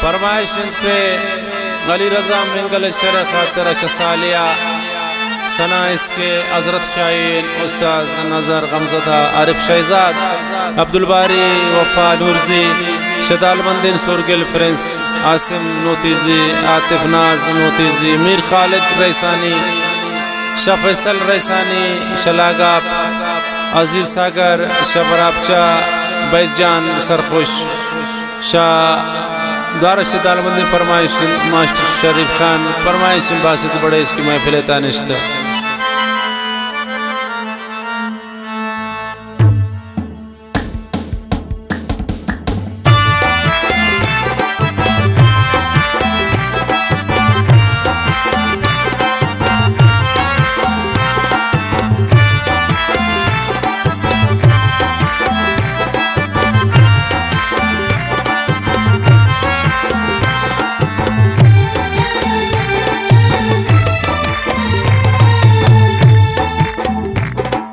فرمائش انت علی رضا منگل شر خاطر شہ سالیا ثنا اس کے حضرت شاہین استاد نظر غمزدہ عارف شہزاد عبدالباری وفا نورزی شدالمندین سورگل پرنس عاصم نوتیزی عاطف ناز نوتیزی میر خالد رئیسانی شہ فیصل رئیسانی شہ لاگاپ عزیز ساگر شہ برابچہ بیت جان سرخوش شہ دوارہ شہ دالمندی فرمائش ماسٹر شریف خان فرمائش باسط بڑے اس کی محفل تانشتہ۔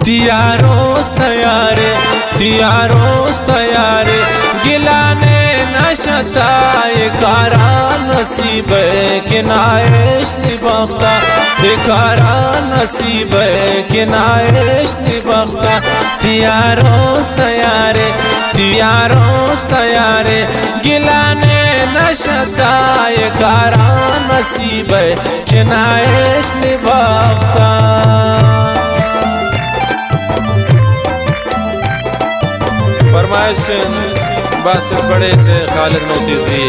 تیاروس تیارے، تیاروس تیارے، گلانے نشتا، اے کارا نصیب ہے کہ نائش نبختا، اے کارا نصیب ہے کہ نائش نبختا۔ تیاروس تیارے، تیاروس تیارے، گلانے نشتا، اے کارا نصیب ہے کہ نائش نبختا۔ فرمائش باسط بڑے چہ خالد نوتیزی۔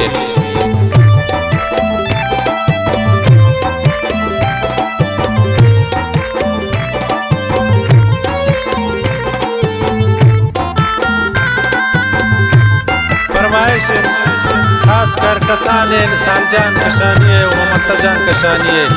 فرمائش خاص کر کسانین سال جان کشانی ہے و ممتا جان کشانی ہے۔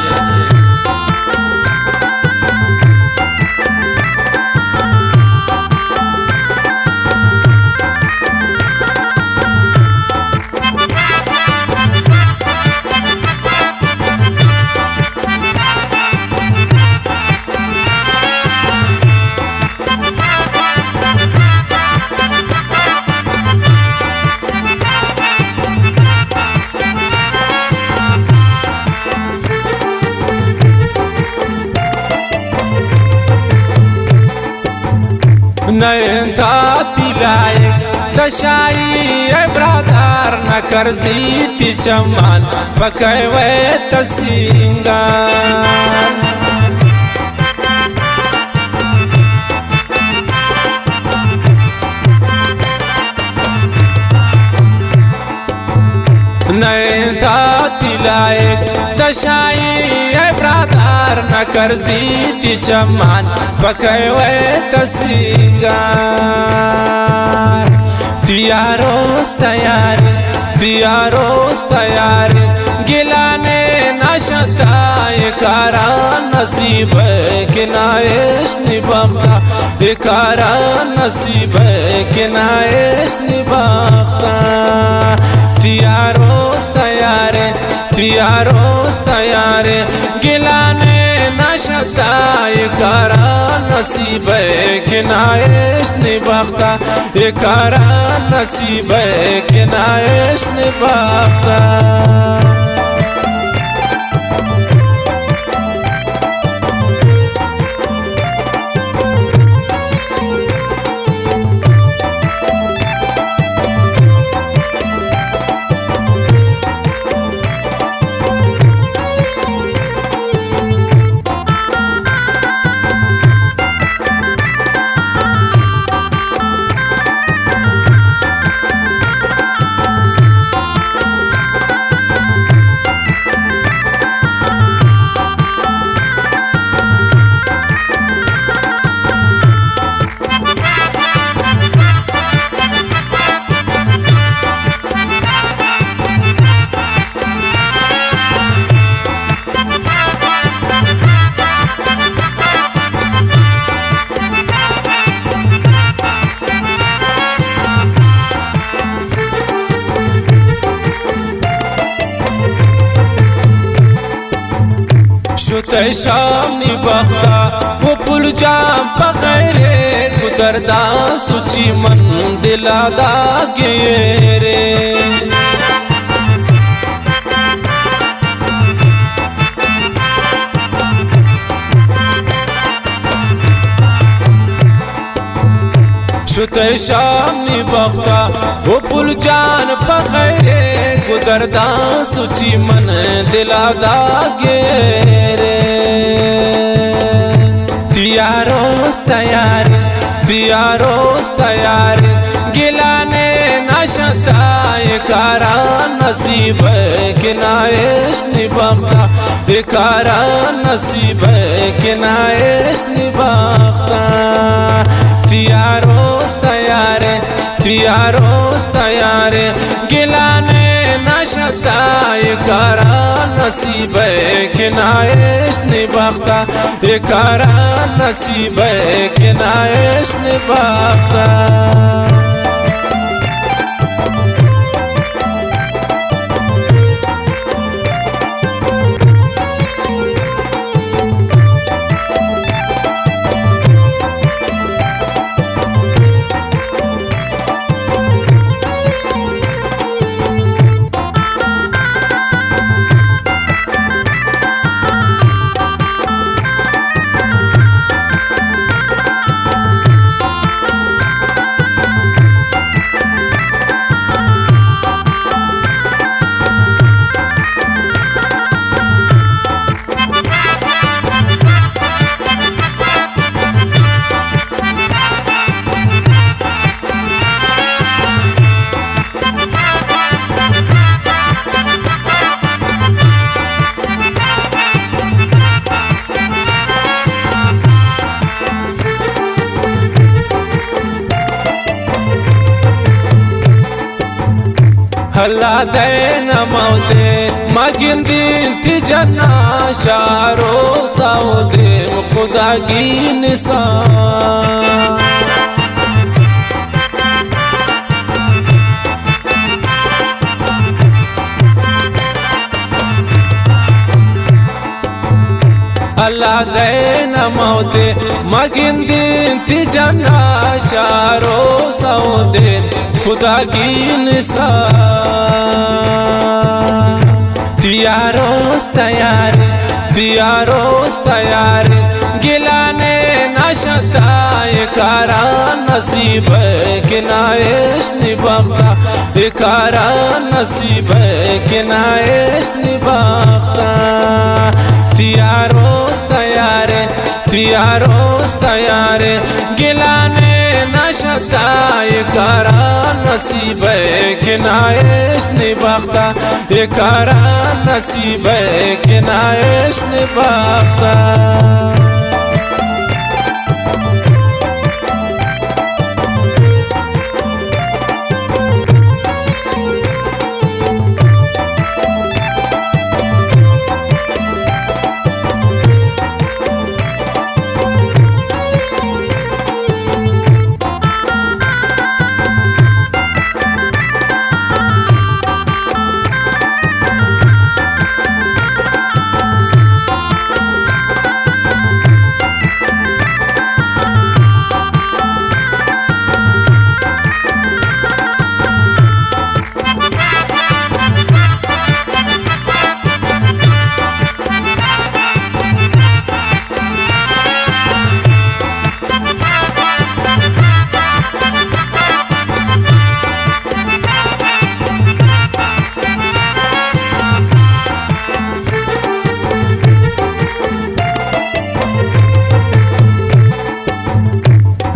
نئیں تا تئی لائق تشائی اے برادر، نہ کرزی تئی چمان پکئے وے تسینگار۔ نئیں تا تئی لائق تشائی اے برادر، نہ کرزی تئی چمان پکئے وے تسینگار۔ تیاروس تیارے، تیاروس تیارے، گلانے نشتا، اے کارا نصیب ہے کہ نائش نبختا۔ اے کارا نصیب ہے کہ نائش نبختا۔ تیاروس تیارے، تیاروس تیارے، گلانے نشتا، اے کارا نصیب ہے کہ نائش نبختا۔ اے کارا نصیب ہے کہ نائش نبختا۔ شتئے شام نبختا، و پل جام پہ غیرے، گو درداں سوچی من دلا داگیرے۔ تئی شام نی بختا، او پل جان پہ خیرے، گو درداں سوچی من دلا داگیرے۔ تیاروس تیارے، تیاروس تیارے، گلانے نشتا، اے کارا نصیب کہ نہ اشت نی بختا، اے کارا نصیب کہ نہ اشت نی بختا۔ تیاروس تیارے، تیاروس تیارے، گلانے نشتا، اے کارا نصیب کہ نہ اشت نی بختا، اے کارا نصیب کہ نہ اشت نی بختا۔ اللہ دئے نہ موتے مگندین تی جنا، شارو ساودیم خدا گی نسان۔ اللہ دئے نہ موتے مگندین تی جنا، شارو ساودین خدا گی نسان۔ تیاروس تیارے، تیاروس تیارے، گلانے نشتا، اے کارا نصیب کہ نہ اشت نی بختا، اے کارا نصیب کہ نہ اشت نی بختا۔ تیاروس تیارے، تیاروس تیارے، گلانے نشتا، اے کارا نصیب کہ نہ اشت نی بختا، اے کارا نصیب کہ نہ اشت نی بختا۔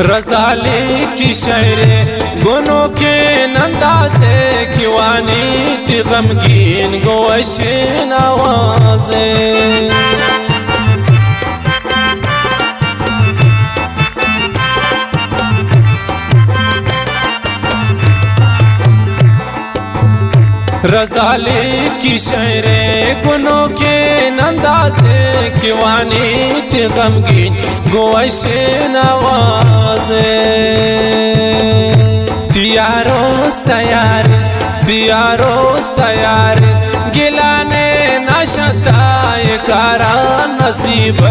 رضا لیکی شعرے گنوکیں اندازے، کہ وانیت غمگین گوں وشیں آوازے۔ رضا لیکی شعرے گنوکیں اندازے، کہ وانیت غمگین گوں وشیں آوازے۔ تیاروس تیارے، تیاروس تیارے، گلانے نشتا، اے کارا نصیب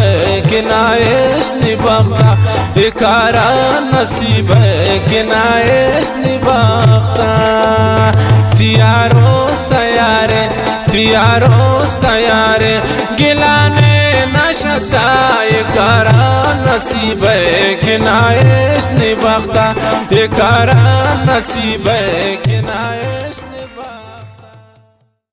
کہ نہ اشت نی بختا، اے کارا نصیب کہ نہ اشت نی بختا۔ تیاروس تیارے، تیاروس تیارے، گلانے نشتا، اے کارا نصیب ءَ کہ نائشت نی بخت ءَ، اے کار نصیب ءَ کہ نائشت۔